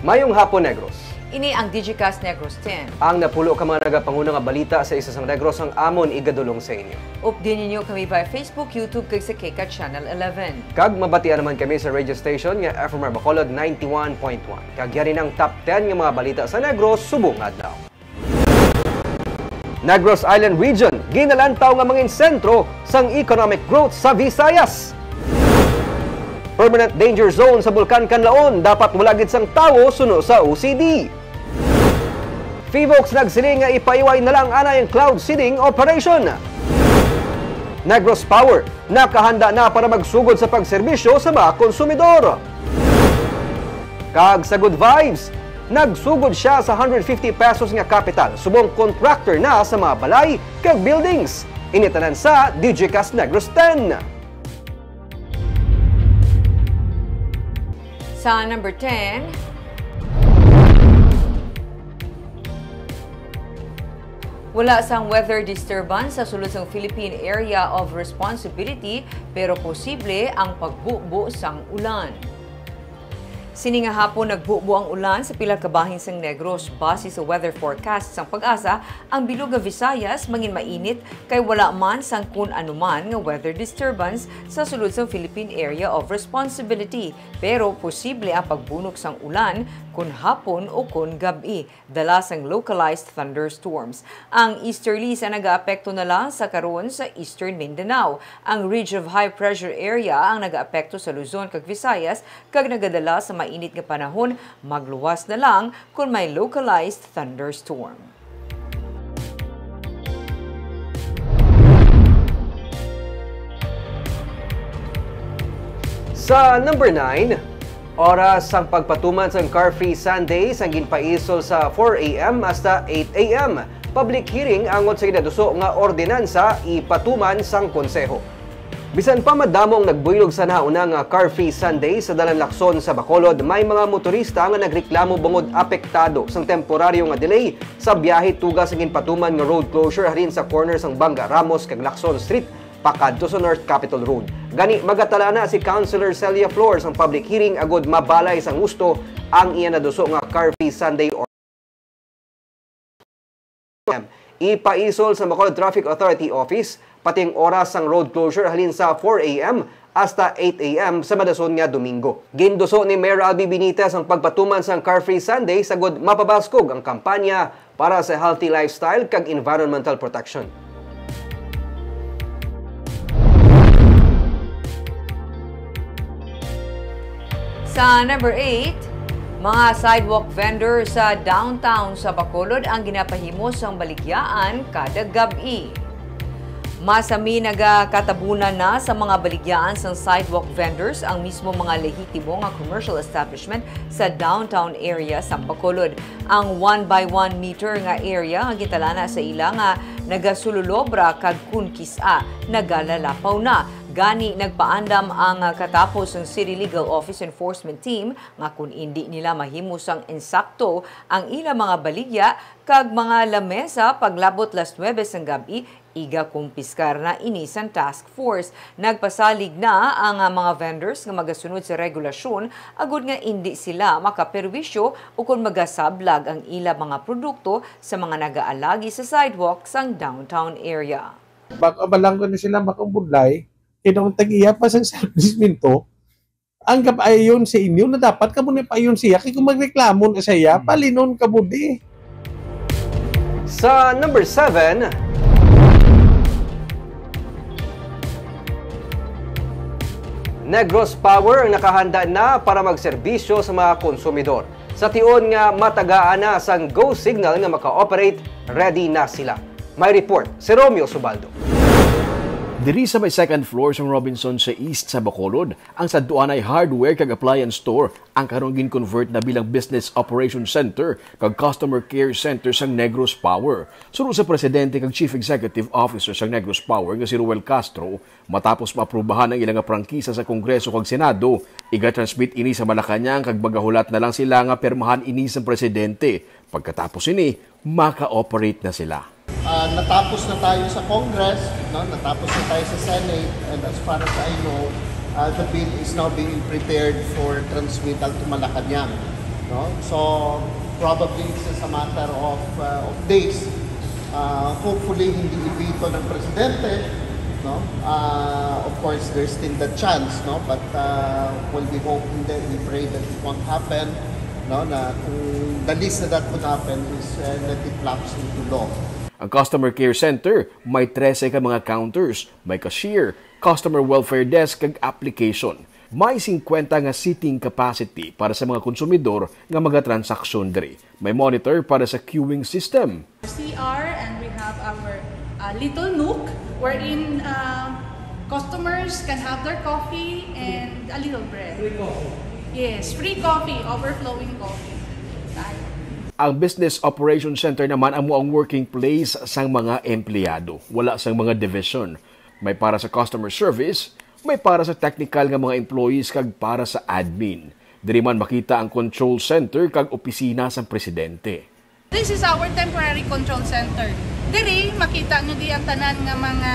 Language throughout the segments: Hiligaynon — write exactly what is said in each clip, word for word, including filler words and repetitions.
Mayong hapon, Negros. Ini ang Digicast Negros ten. Ang napulo ka mga nagapanguna nga balita sa isa sang Negros ang amon igadulong sa inyo. Updi ninyo kami via Facebook, YouTube, kag sa KCAT Channel eleven. Kag mabatian naman kami sa radio station nga F M R Bacolod ninety-one point one. Kag yari ang top ten nga mga balita sa Negros subong adlaw. Negros Island Region, ginalantaw nga mangin sentro sang economic growth sa Visayas. Permanent danger zone sa Bulkan Kanlaon, dapat wala gid sang tawo suno sa O C D. Fivox nagsiling nga ipaiway na lang anay ang cloud seeding operation. Negros Power, nakahanda na para magsugod sa pagserbisyo sa mga konsumidor. Kag sa Good Vibes, nagsugod sia sa hundred fifty pesos nga kapital subong contractor na sa mga balay kag buildings. Ini tanan sa Digicast Negros ten. Sa number ten, wala sang weather disturbance sa sulod sang Philippine Area of Responsibility, pero posible ang pagbubo sang ulan. Sini nga hapon, nagbubo ang ulan sa pila ka bahin sang Negros. Base sa weather forecast sang PAGASA, ang bilog nga Visayas mangin mainit kay wala man sang kun anuman nga weather disturbance sa sulod sang Philippine Area of Responsibility, pero posible ang pagbunok sang ulan kon hapon o kon gab-i, dala sang localized thunderstorms. Ang easterlies ang nagaapekto na lang sa karon sa Eastern Mindanao. Ang Ridge of High Pressure Area ang nagaapekto sa Luzon kag Visayas, kag nagadala sa mainit nga panahon, magluwas na lang kon may localized thunderstorm. Sa number nine, oras sang pagpatuman sang Car Free Sunday sang ginpaisol sa four A M hasta eight A M. Public hearing angot sa ginaduso nga ordinansa ipatuman sang Konseho. Bisan pa madamo ang nagbuylog sa nahauna nga Car Free Sunday sa Dalan Lacson sa Bacolod, may mga motorista nga nagreklamo bangod apektado sang temporaryo nga delay sa biyahe tuga sa ginpatuman nga road closure halin sa corner sang Banga Ramos kag Lacson Street pakadto sa North Capitol Road. Gani, magatala na si Councilor Celia Flor sang public hearing agud mabalay sang husto ang iya naduso nga Car Free Sunday or Ipaisol sa Bacolod Traffic Authority Office pati ang oras sang road closure halin sa four A M hasta eight A M sa madason nga Domingo. Ginduso ni Mayor Albee Benitez ang pagpatuman sang Car Free Sunday sagod mapabaskog ang kampanya para sa healthy lifestyle kag environmental protection. Sa number eight, mga sidewalk vendor sa downtown sa Bacolod ang ginapahimo sang baligyaan kada gab-i. Masami nagakatabunan na sa mga baligyaan sang sidewalk vendors ang mismo mga lehitimo nga commercial establishment sa downtown area sang Bacolod. Ang one by one meter nga area nga gintalana sa ila nga nagasululobra kag kun kis-a nagalalapaw na. Gani, nagpaandam ang katapos sang City Legal Office Enforcement Team nga kun indi nila mahimo sang insakto ang ila mga baligya kag mga lamesa paglabot las nuebe sang gab-i, igakumpiskar na ini sang task force. Nagpasalig na ang, ah, mga vendors nga magasunod sa regulasyon agud nga indi sila makaperwisyo ukon magasablag ang ila mga produkto sa mga nagaalagi sa sidewalk sang downtown area. Bag-o abalanggon ni sila makabudlay, kay daw ang tag-iya pa sang establishmento, ang gab-ayon sa inyo na dapat kamo ni paayon siya, kay kung magreklamo na siya, hmm, palinon kamo di. Sa number seven, Negros Power ang nakahanda na para magserbisyo sa mga konsumidor. Sa tion nga matagaan na sang go signal nga maka-operate, ready na sila. May report si Romeo Subaldo. Diri sa may second floor sang Robinson sa East sa Bacolod, ang sadtuanay hardware kag appliance store, ang karon gin-convert na bilang business operation center kag customer care center sang Negros Power. Suno sa presidente kag chief executive officer sang Negros Power nga si Ruel Castro, matapos maaprubahan ang ila nga prangkisa sa Kongreso kag Senado, iga-transmit ini sa Malacañang kag magahulat na lang sila nga pirmahan ini sang presidente. Pagkatapos ini, maka-operate na sila. Ah, natapos na tayo sa Congress, no? Natapos na tayo sa Senate, and as far as I know, ah, the bill is now being prepared for transmittal to Malacañang. No? So, probably it's just a matter of, uh, of days. Uh, hopefully, hindi i-veto ng presidente. No? Uh, of course, there's still the chance, no? But, uh, well, we hope, hindi, we pray that it won't happen. No? Na kung the least that could happen is, uh, let it lapse into law. Ang Customer Care Center may trese ka mga counters, may cashier, customer welfare desk, kag application. May singkwenta nga seating capacity para sa mga konsumidor nga magatransaksyon diri. May monitor para sa queuing system. C R, and we have our, uh, little nook wherein, uh, customers can have their coffee and a little bread. Free coffee. Yes, free coffee, overflowing coffee. Tayo. Ang Business Operation Center naman amo ang working place sang mga empleyado, wala sang mga division. May para sa customer service, may para sa technical nga mga employees, kag para sa admin. Diri man makita ang control center kag opisina sang presidente. This is our temporary control center. Diri, makita nyo di ang tanan nga mga,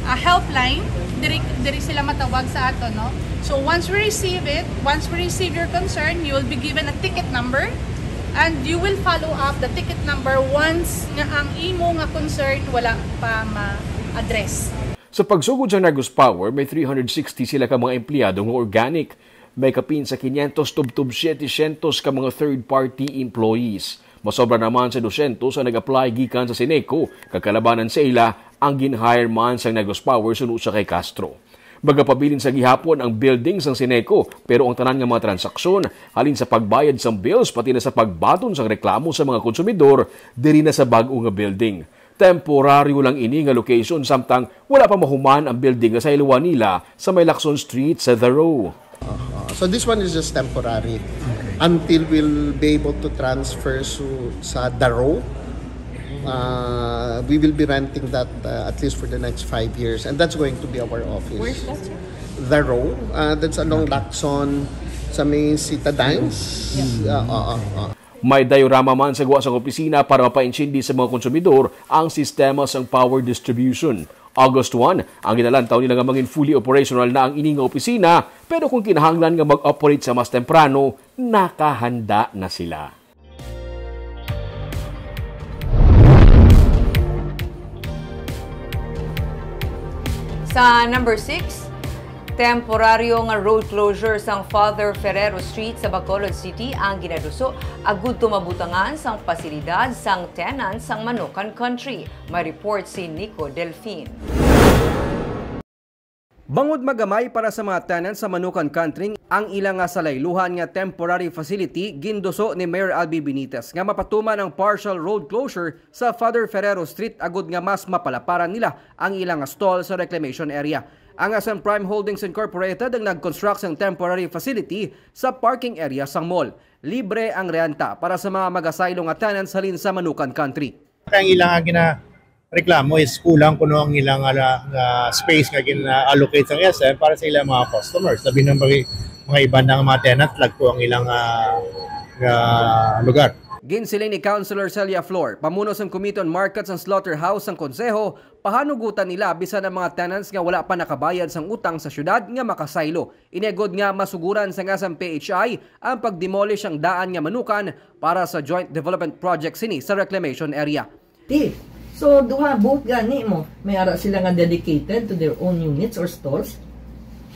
ah, helpline. Diri, diri sila matawag sa ato, no? So once we receive it, once we receive your concern, you will be given a ticket number and you will follow up the ticket number once nga ang imo nga concern wala pa ma-address. Sa pagsugod sa Negros Power, may three hundred sixty sila ka mga empleyado nga organic. May kapin sa quinientos tubtob siyetecientos ka mga third-party employees. Masobra naman sa dosyentos ang nag-apply gikan sa Ceneco, kag kalabanan sa ila ang gin-hire man sang Negros Power suno sa kay Castro. Magapabilin sa gihapon ang building sang Ceneco, pero ang tanan nga mga transaksyon, halin sa pagbayad sang bills pati na sa pagbaton sang reklamo sa mga konsumidor, diri na sa bag-o nga building. Temporaryo lang ini nga location samtang wala pa mahuman ang building nga sayluan nila sa may Lacson Street sa The Row. Uh-huh. So this one is just temporary until we'll be able to transfer su- sa The Row. Uh, we will be renting that, uh, at least for the next five years, and that's going to be our office. Where's that, sir? The Row. Uh, that's along Lacson, sa may Citadines. Yeah. Uh, uh, uh, uh. May diorama man sa gwa sang opisina para mapaintindi sa mga konsumidor ang sistema sang power distribution. August one, ang ginalantaw nila nga mangin fully operational na ang ini nga opisina, pero kung kinahanglan nga mag-operate sa mas temprano, nakahanda na sila. Sa number six, temporaryo nga road closure sang Father Ferrero Street sa Bacolod City ang ginaduso agud to mabutangan sang pasilidad sang tenant sang Manukan Country. May report si Nico Delfin. Bangod magamay para sa mga tenants sa Manukan Country ang ila nga salayluhan nga temporary facility, ginduso ni Mayor Albi Benitez nga mapatuman ang partial road closure sa Father Ferrero Street agud nga mas mapalaparan nila ang ila nga stall sa reclamation area. Ang S M Prime Holdings Incorporated ang nag-construct sang temporary facility sa parking area sang mall. Libre ang renta para sa mga magasaylo nga tenants halin sa Manukan Country. Ang ilang gina reklamo is kulang kuno ang ilang ala, nga space nga gina-allocate sang S M para sa ilang mga customers. Sabi ng mga, mga iban nga mga tenant, lagko ang ilang ah, nga lugar. Ginsiling ni Councilor Celia Flor, pamuno sang Committee on Markets and Slaughterhouse sang Konseho, pahanugutan nila bisan ang mga tenants nga wala pa nakabayad sang utang sa syudad nga makasaylo. Ini agud nga masuguran sang S M P H I ang pag-demolish ang daan nga Manukan para sa joint development project sini sa reclamation area. Ti. So, duha both gani mo. May ara sila nga dedicated to their own units or stores.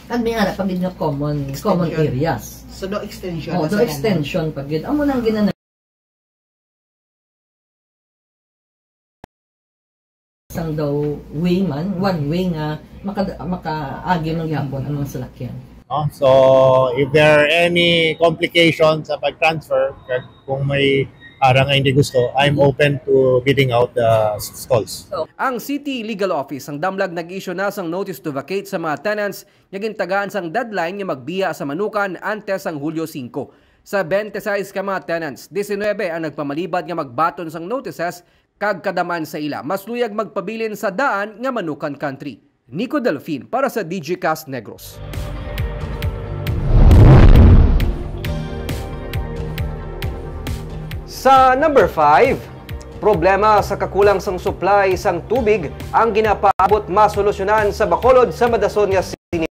At may ara pa gid nga common common Extension. areas. So, do extension Oh, na do sa extension pa gid. Amo nang ginana sang daw way man, one way nga maka makaagi man gyapon ang mga salakyan. No? So, if there are any complications sa pag-transfer, kag kung may ara nga hindi gusto, I'm open to bidding out the stalls. Ang City Legal Office sang Damlag nag-issue na sang notice to vacate sa mga tenants nga gintagaan sang deadline nga magbiya sa Manukan antes sang Hulyo singko. Sa twenty-six ka mga tenants, diecinuebe ang nagpamalibad nga magbaton sang notices kag kadaman sa ila mas luyag magpabilin sa daan nga Manukan Country. Nico Delfin para sa Digicast Negros. Sa number five, problema sa kakulang sang supply sang tubig ang ginapaabot masolusyonan sa Bacolod sa madason nga sini.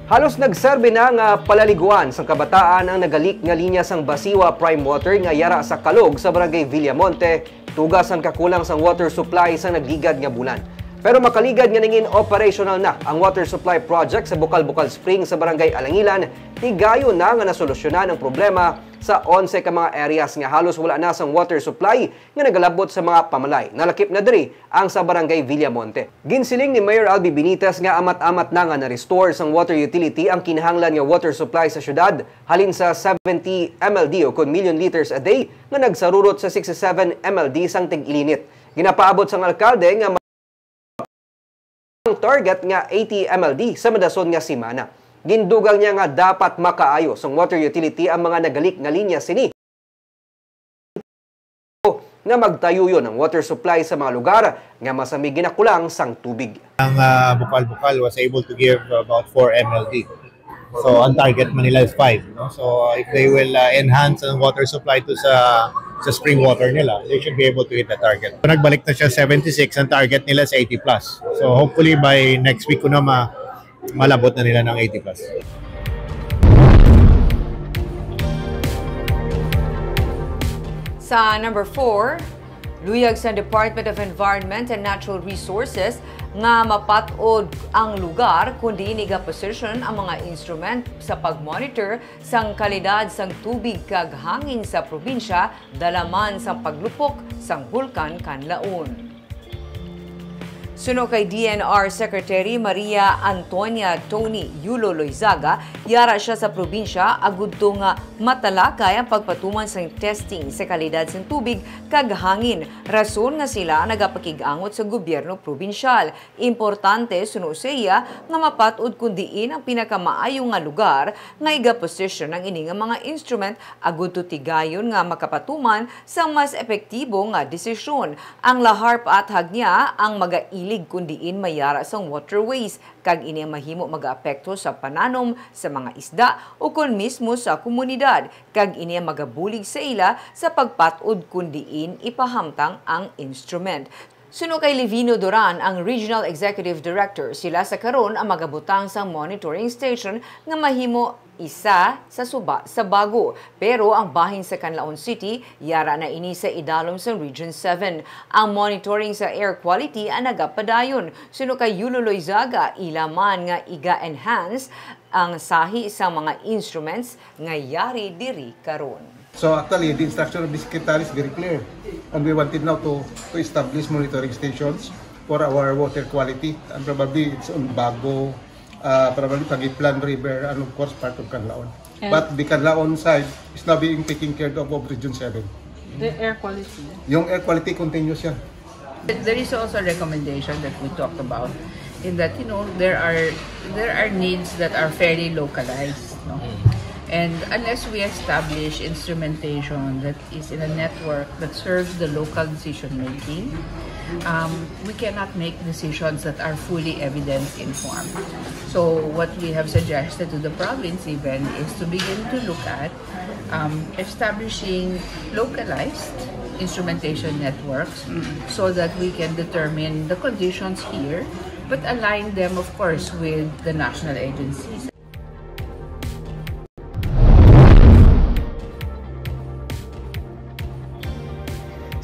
Halos nagserbi na nga palaliguan sang kabataan ang nagalik nga linya sang Basiwa Prime Water nga yara sa Kalog sa Barangay Villamonte, tuga sang kakulang sang water supply sa nagligad nga bulan. Pero makaligad nga nangin operational na ang water supply project sa Bukal-Bukal Spring sa Barangay Alangilan, tigayon na nga nasolusyonan ang problema sa onse ka mga areas nga halos wala na sang water supply nga nagalabot sa mga pamalay. Nalakip na diri ang sa Barangay Villamonte. Ginsiling ni Mayor Albi Benitez nga amat-amat na nga na-restore sang water utility ang kinahanglan nga water supply sa syudad, halin sa seventy M L D o kon million liters a day nga nagsarurot sa sixty-seven M L D sang tig-ilinit. Ginapaabot sang alkalde nga ang target nga eighty M L D sa madason nga semana. Gindugang niya nga dapat makaayo sang water utility ang mga nagalik nga linya sini nga magtayuyon ang water supply sa mga lugar nga masami ginakulang sang tubig. Ang ah, Bukal-Bukal was able to give about four M L D. So, ang target man nila is five. No? So, uh, if they will uh, enhance ang water supply to sa sa spring water nila, they should be able to hit the target. Nagbalik na siya seventy-six, ang target nila is eighty plus. So, hopefully by next week ko na ma malabot na nila ng eighty plus. Sa number four, luyag sa Department of Environment and Natural Resources nga mapat-od ang lugar kundi niga-position ang mga instrument sa pag-monitor sang kalidad sang tubig kag hangin sa probinsya dala man sang paglupok sang Bulkan Kanlaon. Suno kay D N R Secretary Maria Antonia Tony Yulo Loizaga, yara siya sa probinsya agudto nga matalakay ang pagpatuman sang testing sa kalidad sang tubig kag hangin, rason nga sila nagapakig-angot sa gobyerno probinsyal. Importante, suno sa iya, nga mapat-od kon diin ang pinakamaayo nga lugar nga igaposisyon ang ini nga mga instrument agudto tigayon nga makapatuman sang mas epektibo nga desisyon. Ang lahar paathag niya ang magailig kon diin mayara sang waterways, kag ini ang mahimo magaapekto sa pananom sa mga isda ukon mismo sa komunidad, kag ini ang magabulig sa ila sa pagpat-od kon diin ipahamtang ang instrument. Suno kay Livino Duran, ang Regional Executive Director, sila sa karon ang magabutang sang monitoring station nga mahimo isa sa suba sa bago. Pero ang bahin sa Canlaon City, yara na ini sa idalom sang Region seven. Ang monitoring sa air quality ang nagapadayon. Suno kay Yulo Loizaga, ila man nga iga-enhance ang sahi sang mga instruments nga yari diri karon. So actually, the instruction of the secretary is very clear. And we wanted now to, to establish monitoring stations for our water quality. And probably it's on Bago, uh, probably Pagiplan River, and of course part of Canlaon. And But the Canlaon side is now being taken care of of Region seven. The air quality? Yung air quality continuous yan. There is also a recommendation that we talked about in that, you know, there are there are needs that are fairly localized, no? And unless we establish instrumentation that is in a network that serves the local decision making, um, we cannot make decisions that are fully evidence informed. So what we have suggested to the province even is to begin to look at um, establishing localized instrumentation networks so that we can determine the conditions here but align them, of course, with the national agencies.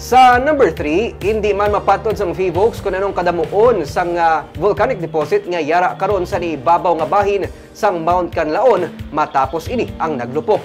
Sa number three, indi man mapatod sang PHIVOLCS kon anong kadamuon sang ah, volcanic deposit nga yara karon sa niibabaw nga bahin sang Mount Canlaon matapos ini ang naglupok.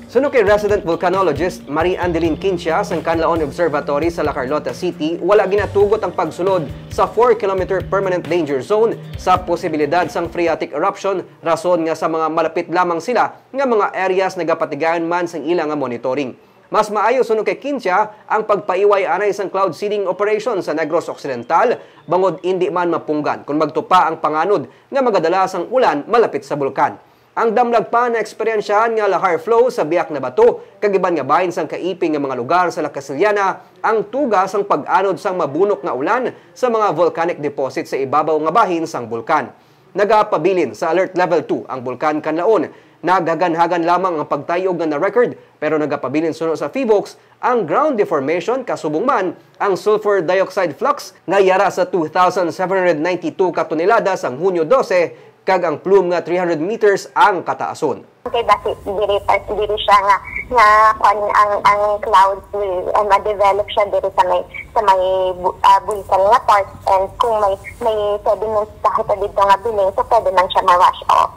Suno kay resident volcanologist Marie Andeline Quincia sang Canlaon Observatory sa La Carlota City, wala ginatugot ang pagsulod sa four kilometer permanent danger zone sa posibilidad sang phreatic eruption, rason nga sa mga malapit lamang sila nga mga areas nagapatigayon man sang ila nga monitoring. Mas maayo suno kay Quincia ang pagpaiway anay sang cloud seeding operation sa Negros Occidental, bangod indi man mapunggan kon magtupa ang panganod nga magadala sang ulan malapit sa bulkan. Ang damlag pa naeksperyensyahan nga lahar flow sa Biak na Bato kag iban nga bahin sang kaiping nga mga lugar sa La Castellana ang tuga sang pag-anod sang mabunok nga ulan sa mga volcanic deposit sa ibabaw nga bahin sang bulkan. Nagapabilin sa Alert Level two ang Bulkan Kanlaon. Naghaganhagan lamang ang pagtayog nga na-record, pero nagapabilin suno sa PHIVOLCS ang ground deformation kasubong man ang sulfur dioxide flux nga yara sa two thousand seven hundred ninety-two ka tonelada sang Hunyo dose, kag ang plume nga three hundred meters ang kataason. Kay basi diri pa, diri siya nga, nga kwan ang, ang clouds will, eh, ma-develop siya diri sa may, sa may bu- ah, bulkan nga part, and kung may, may sediments pa sa dito nga building, so pwede man siya ma-wash off.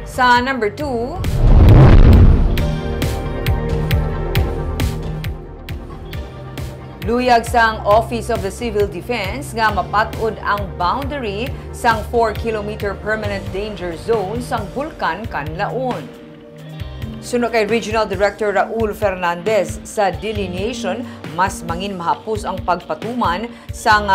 Sa number two, luyag sang Office of the Civil Defense nga mapat-od ang boundary sang four kilometer permanent danger zone sang Bulkan Kanlaon. Suno kay Regional Director Raul Fernandez, sa delineation, mas mangin mahapos ang pagpatuman sang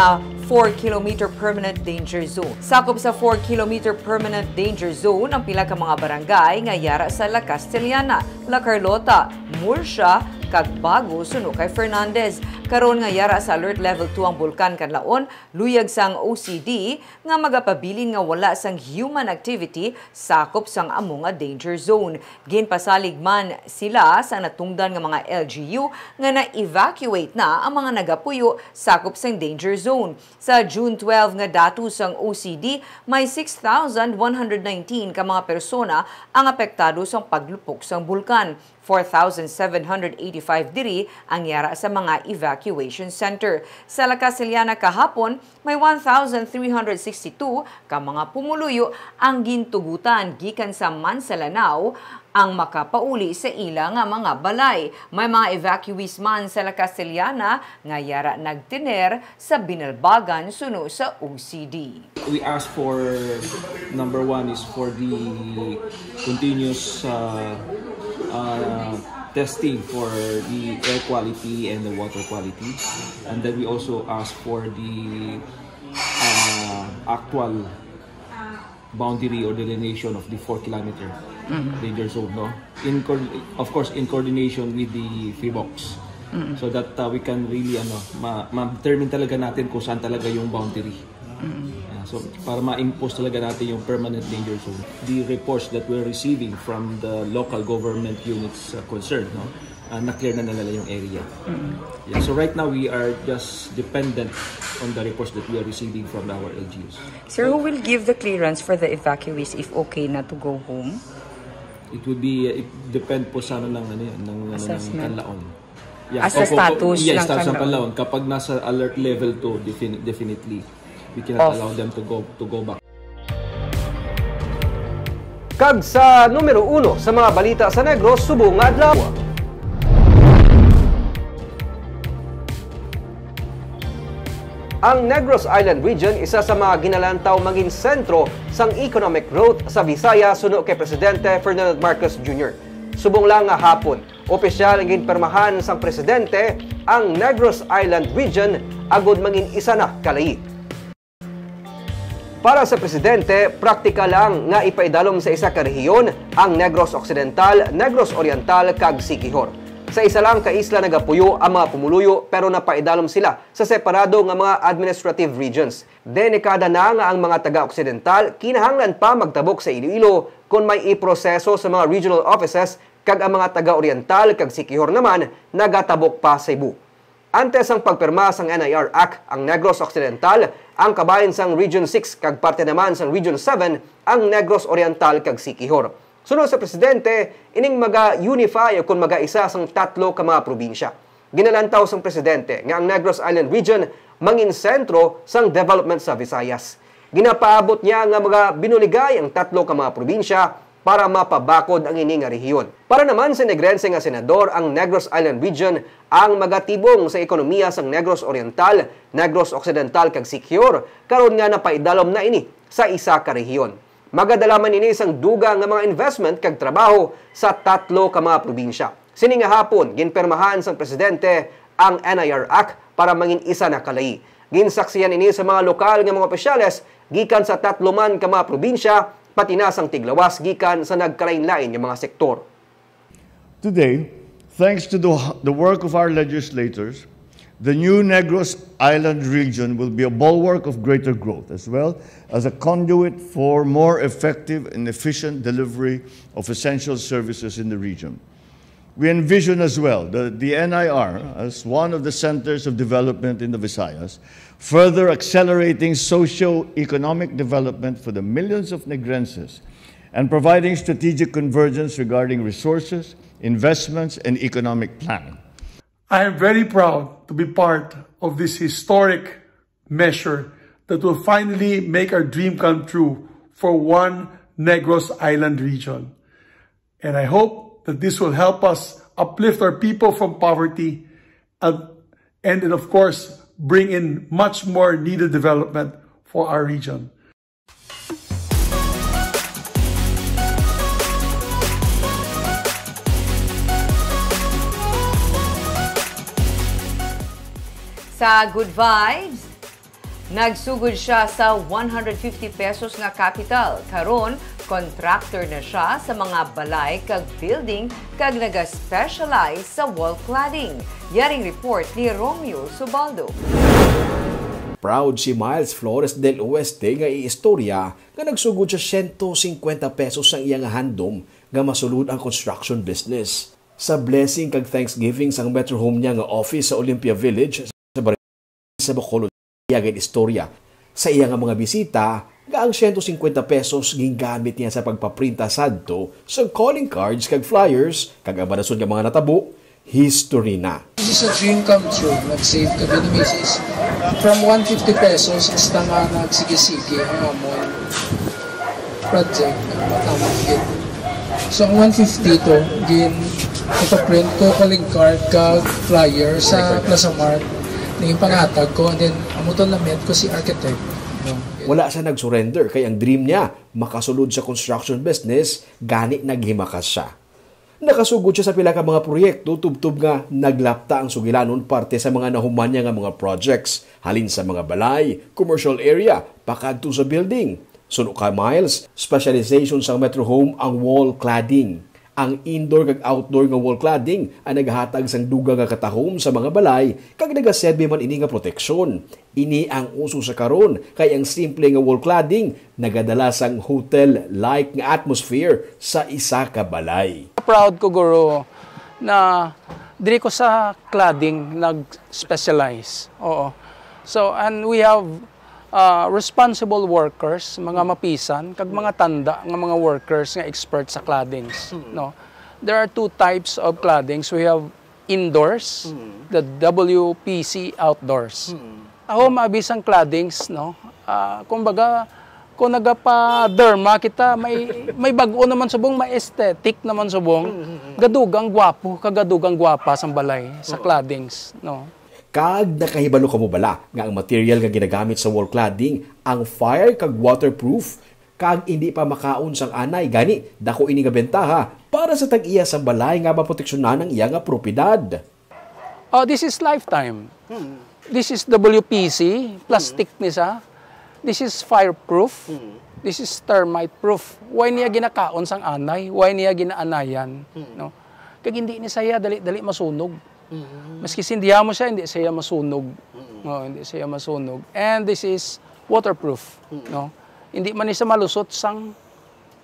four kilometer permanent danger zone. Sakop sa four kilometer permanent danger zone ang pila ka mga barangay nga yara sa La Castellana, La Carlota, Murcia, kag Bago, suno kay Fernandez. Karon nga yara sa Alert Level two ang Bulkan Kanlaon, luyag sang O C D nga magapabilin nga wala sang human activity sakop sang amo nga danger zone. Ginpasalig man sila sa natungdan nga mga L G U nga na-evacuate na ang mga nagapuyo sakop sang danger zone. Sa June twelve nga datos sang O C D, may six thousand one hundred nineteen ka mga persona ang apektado sang paglupok sang bulkan. Four thousand seven hundred eighty-five diri ang yara sa mga evacuation center. Sa La Castellana kahapon, may one thousand three hundred sixty-two ka mga pumuluyo ang gintugutan gikan sa Mansa-Lanao ang makapauli sa ila nga mga balay. May mga evacuees man sa La Castellana nga yara nagtener sa Binalbagan suno sa O C D. We ask for, number one is for the continuous uh, uh, testing for the air quality and the water quality. And then we also ask for the uh, actual boundary or delineation of the four kilometer danger zone, no? In co- of course, in coordination with the PHIVOLCS, so that uh, we can really ano ma- ma-determine talaga natin kung saan talaga yung boundary. Yeah, so para ma-impose talaga natin yung permanent danger zone. The reports that we're receiving from the local government units uh, concerned, no? Uh, na-clear na nila yung area. Yeah, so right now we are just dependent on the reports that we are receiving from our L G Us. Sir, who will give the clearance for the evacuees if okay na to go home? It would be, uh, it depend po sa ano ng, ano yan, ng, ano, ng Assessment. Kanlaon. Ah, sa opo, status yeah, ng status ng Kanlaon. Kanlaon. Kapag nasa alert level two, defin- definitely, we cannot Of- allow them to go to go back. Kag sa numero uno sa mga balita sa Negros subong nga adlaw. Ang Negros Island Region isa sa mga ginalantaw mangin sentro sang economic growth sa Visayas suno kay Presidente Ferdinand Marcos Junior. Subong lang nga hapon, opisyal ang ginpirmahan sang presidente ang Negros Island Region agod mangin isa na kalayi. Para sa presidente, praktikal lang nga ipaidalom sa isa ka rehiyon ang Negros Occidental, Negros Oriental, kag Siquijor. Sa isa lang ka isla nagapuyo ang mga pumuluyo, pero napaidalom sila sa separado nga mga administrative regions. Delikada na nga ang mga taga-Occidental kinahanglan pa magtabok sa Iloilo kon may iproseso sa mga regional offices, kag ang mga taga-Oriental kag Siquijor naman nagatabok pa sa Cebu. Antes sang pagpirma sang N I R Act ang Negros Occidental, ang kabahin sang Region six kag parte naman sang Region seven ang Negros Oriental kag Siquijor. Suno sa presidente, ining maga-unify o kon magaisa sang tatlo ka mga probinsya. Ginalantaw sang presidente nga ang Negros Island Region mangin sentro sang development sa Visayas. Ginapaabot niya nga magabinuligay ang tatlo ka mga probinsya para mapabakod ang ini nga rehiyon. Para naman sa Negrense nga senador, ang Negros Island Region ang magatibong sa ekonomiya sang Negros Oriental, Negros Occidental kag Siquijor, karon nga napaidalom na ini sa isa ka rehiyon. Magadala man ini sang dugang nga mga investment kag trabaho sa tatlo ka mga probinsya. Sini nga hapon, ginpirmahan sang presidente ang N I R Act para mangin isa na kalayi. Ginsaksihan ini sa mga lokal nga mga opisyales gikan sa tatlo man ka mga probinsya, pati na sang tiglawas gikan sa nagkalainlain nga mga sektor. Today, thanks to the, the work of our legislators, the new Negros Island region will be a bulwark of greater growth, as well as a conduit for more effective and efficient delivery of essential services in the region. We envision as well the, the N I R as one of the centers of development in the Visayas, further accelerating socio-economic development for the millions of Negrenses and providing strategic convergence regarding resources, investments, and economic planning. I am very proud to be part of this historic measure that will finally make our dream come true for one Negros Island region. And I hope that this will help us uplift our people from poverty and, and then, of course, bring in much more needed development for our region. Sa Good Vibes, nagsugod siya sa one hundred fifty pesos nga capital. Karon, contractor na siya sa mga balay kag building kag naga-specialize sa wall cladding. Yaring report ni Romeo Subaldo. Proud si Miles Flores del Oeste nga iistorya nga nagsugod sa siyento singkwenta pesos ang iya nga handom nga masulod ang construction business. Sa blessing kag thanksgiving sang Metro Home niya nga office sa Olympia Village sa Barangay sa Bacolod, iya gin-istorya sa iya nga mga bisita nga ang siyento singkwenta pesos gingamit niya sa pagpaprinta sadto sang calling cards kag flyers, kag ang banason nga mga natabo, history na. This is a dream come true. Nag-save kami ni misis. From one fifty pesos, hasta nga nagsige-sige ang amon project. Nagpatama gid. So, ang one fifty to, gin ipaprint ko calling card kag flyer sa Plaza Mart. Naging panghatag ko, and then amo to na-meet ko si architect. No? Wala siya nag-surrender kay ang dream niya makasulod sa construction business, gani naghimakas siya. Nakasugod siya sa pila ka mga proyekto tubtob nga naglapta ang sugilanon parte sa mga nahuman niya nga mga projects, halin sa mga balay, commercial area, pakadto sa building. Suno ka Miles, specialization sang Metro Home ang wall cladding. Ang indoor kag outdoor nga wall cladding ang nagahatag sang dugang nga katahom sa mga balay kag nagaserbi man ini nga proteksyon. Ini ang uso sa karon kay ang simple nga wall cladding nagadala sang hotel-like nga atmosphere sa isa ka balay. Proud ko, Guro, na diri ko sa cladding nag-specialize. Oo. So, and we have uh, responsible workers, mga mapisan, kag mga tanda nga mga workers nga expert sa claddings, no? There are two types of claddings. We have indoors, the W P C outdoors. Aho maabi sang claddings, no? Ah, kumbaga, kung nagapa-derma kita, may may bag-o naman subong, may aesthetic naman subong. Gadugang gwapo, kag gadugang gwapa sang balay sa claddings, no? Kag nakahibalo kamo bala nga ang material nga ginagamit sa wall cladding ang fire kag waterproof kag indi pa makaon sang anay, gani dako ini nga bentaha para sa tag-iya sang balay nga maproteksyonan ang iya nga propiedad. Oh, this is lifetime. Hmm. This is W P C, plastic ni sa. This is fireproof. Hmm. This is termite proof. Why niya ginakaon sang anay? Why niya ginaanayan? Hmm. No? Kag hindi ni saya dali-dali masunog. Mm-hmm. Maski sindihan mo siya, hindi siya masunog. Mm-hmm. No, hindi siya masunog. And this is waterproof, mm-hmm. no? Hindi man siya malusot sang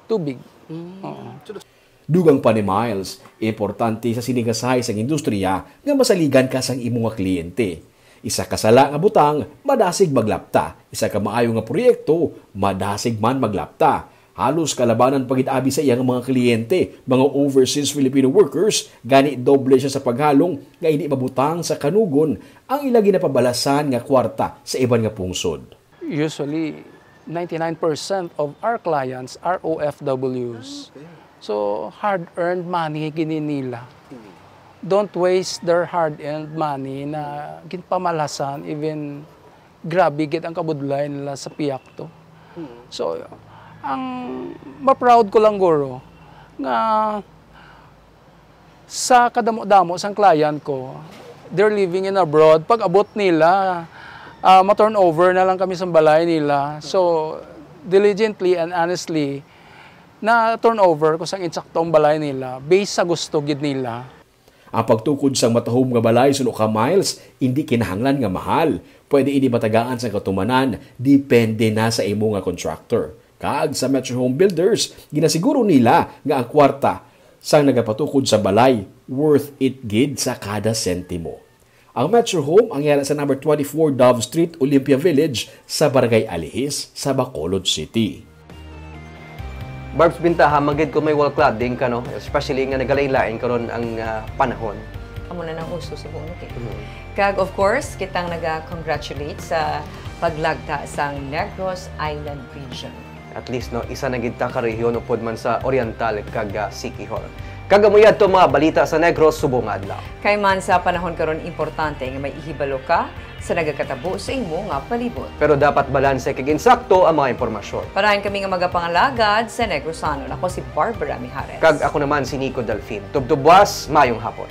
tubig. Mm-hmm. Oo. Dugang pa ni Miles, importante sa sini nga sahay sang industriya nga masaligan ka sang imo nga kliyente. Isa ka sala nga butang, madasig maglapta. Isa ka maayo nga proyekto, madasig man maglapta. Halos kalabanan pa gid abi sa iya nga mga kliyente, mga overseas Filipino workers, gani doble siya sa paghalong nga indi mabutang sa kanugon ang ila ginapabalasan nga kwarta sa iban nga pungsod. Usually, ninety-nine percent of our clients are O F Ws. Ah, okay. So, hard-earned money gini nila. Hmm. Don't waste their hard-earned money na ginpamalasan, even grabe gid ang kabudlay nila sa piyakto. So, ang ma-proud ko lang guro nga sa kadamo-damo sang client ko, they're living in abroad. Pag abot nila, ah, ma-turnover na lang kami sa balay nila. So, diligently and honestly, na-turnover ko sang insakto ang balay nila based sa gusto gid nila. Ang pagtukod sang matahom nga balay suno ka miles indi kinahanglan nga mahal. Pwede ini matagaan sang katumanan, depende na sa imo nga contractor. Kag sa Metro Home Builders, ginasiguro nila nga ang kwarta sang nagapatukod sa balay Worth it gid sa kada sentimo. Ang Metro Home ang yara sa number twenty-four Dove Street, Olympia Village, sa Barangay Alihis, sa Bacolod City. Barbs, bintaha man gid kung may wall cladding ka, no? Especially nga nagalain-lain karon ang ah, panahon. Amo na nang uso sa buong Leyte. Mhm. Kag of course, kitang naga-congratulate sa paglagta sang Negros Island Region. At least, no, isa na gid ta ka rehiyon upod man sa Oriental kag ah, Siquijor. Kag amo yadto mga balita sa Negros subong nga adlaw. Kay man sa panahon karon, importante nga may ihibalo ka sa nagakatabo sa imo nga palibot. Pero dapat balanse kag insakto ang mga impormasyon. Parahan kami nga magapangalagad sa Negrosano. Ako si Barbara Mijares. Kag ako naman si Nico Delfin. Tubtub buwas, mayong hapon.